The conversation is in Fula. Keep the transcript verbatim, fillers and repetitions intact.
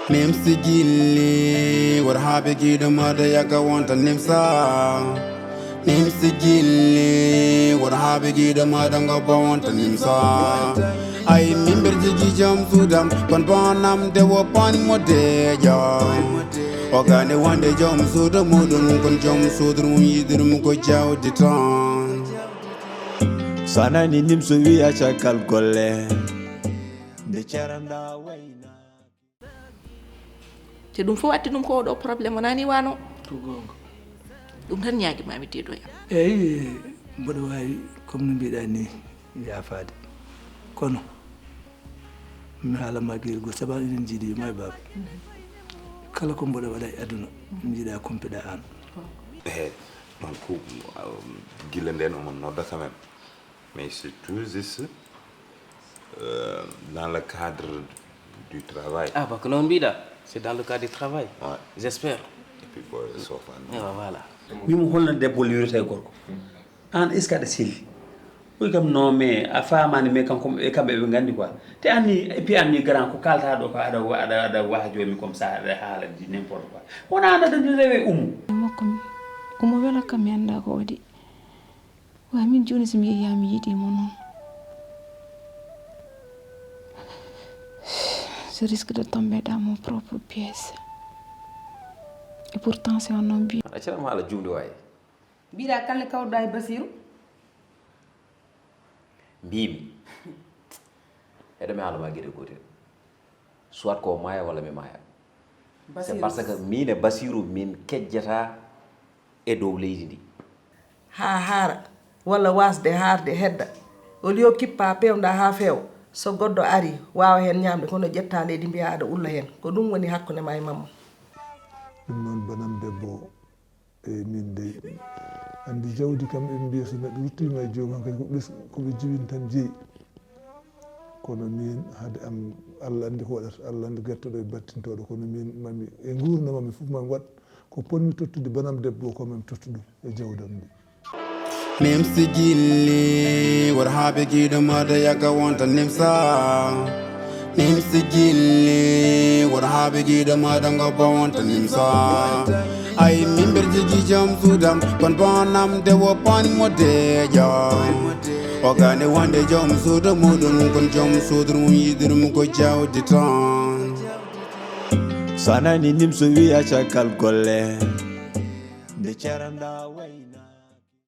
Nimsi gilli, wor habe gido mada yaka wonta nimsa. Nimsi gilli, wor habe gido mada ngo ba wonta nimsa. Ay mimber jigi jam sudam, kon bonam de wo pan mo de jam. O gane wonde jom suudu muɗum, kon jom suudu mum yiɗirum ko jawdi tan. So a nani nimso wiya caggal golle, nde caranda wayna. Te ɗum fof watti ɗum ko oɗo probléme wonani wano. Ko goonga. Ɗum tan ñaagi mami teedo yam. Eyyi, mboɗo wawi comme no mbiɗa ni yaafade, kono mi haala ma gel goo sabu an eɗen jiiɗi yumma e baaba. Kala ko mboɗo waɗa e aduna mi jiiɗa kumpiɗa an. Ehe, donc gila nden omon nodda quand même, mais c'est tout juste euh, dans le cadre du travail. Ah, parce que non mbiɗa, c'est dans le cadre du travail. Ouais. J'espère. Et puis pour le sofa. Ouais, voilà. Wimo holno debbo liwrata e gorko. An est-ce que aɗa selli? Oy kam non mais a famani mais kanko e kamɓe ɓe gandi quoi. Te anni et puis anni grand ko kalta ɗo ko aɗa aɗa aɗa waha jomi comme ça aɗa haala di n'importe quoi. Wona an aɗa rewe umu. Makko mi umu wela kam mi anda ko waɗi. Wa min joni so mi yeeya mi yiɗimo noon. Je risque de tomber dans mon propre piège. Et pourtant c'est un homme bien. Accanam haala jumde waye. Mbiɗa kalne kawruɗa e Basiru. Mbimi. Eɗo mi haala ma gueɗe gotel. Soit ko maaya walla mi maaya. C'est parce que min e Basiru min kejjata e dow leydi ndi. Haa haara walla waasde haarde hedda, au lieu kippaa peewndaa haa feewa, so goɗɗo arii waawa heen ñaamde kono ƴettaa leydi mbiyaa aɗa ulla heen, ko ɗum woni hakkunde maa e Mamma. Ɗum noon banam debbo o, eey miin dey, anndi jawdi kam eɓe mbiya so neɗɗo ruttiima e joom han kadi ko ɓes ko ɓe jiwin tan jeyi. Kono miin hade am Allah anndi ko waɗata, Allah anndi gertoɗo e battintooɗo, kono miin mami e nguurndam am mi fof mami waɗ. Ko potmi tottude banam debbo o ko mami tottu ɗum e jawdam ndi. Nimsi gilli wor habe gido mada yaka wonta nimsa. Nimsi gilli wor habe gido mada ngo ba wonta nimsa. Ay mimber jigi jam sudam kon bonam de wo pan mo de jam. O gane wonde jom suudu muɗum kon jom suudu mum yiɗirum ko jawdi tan. So a nani nimso wiya caggal golle. Nde caranda way.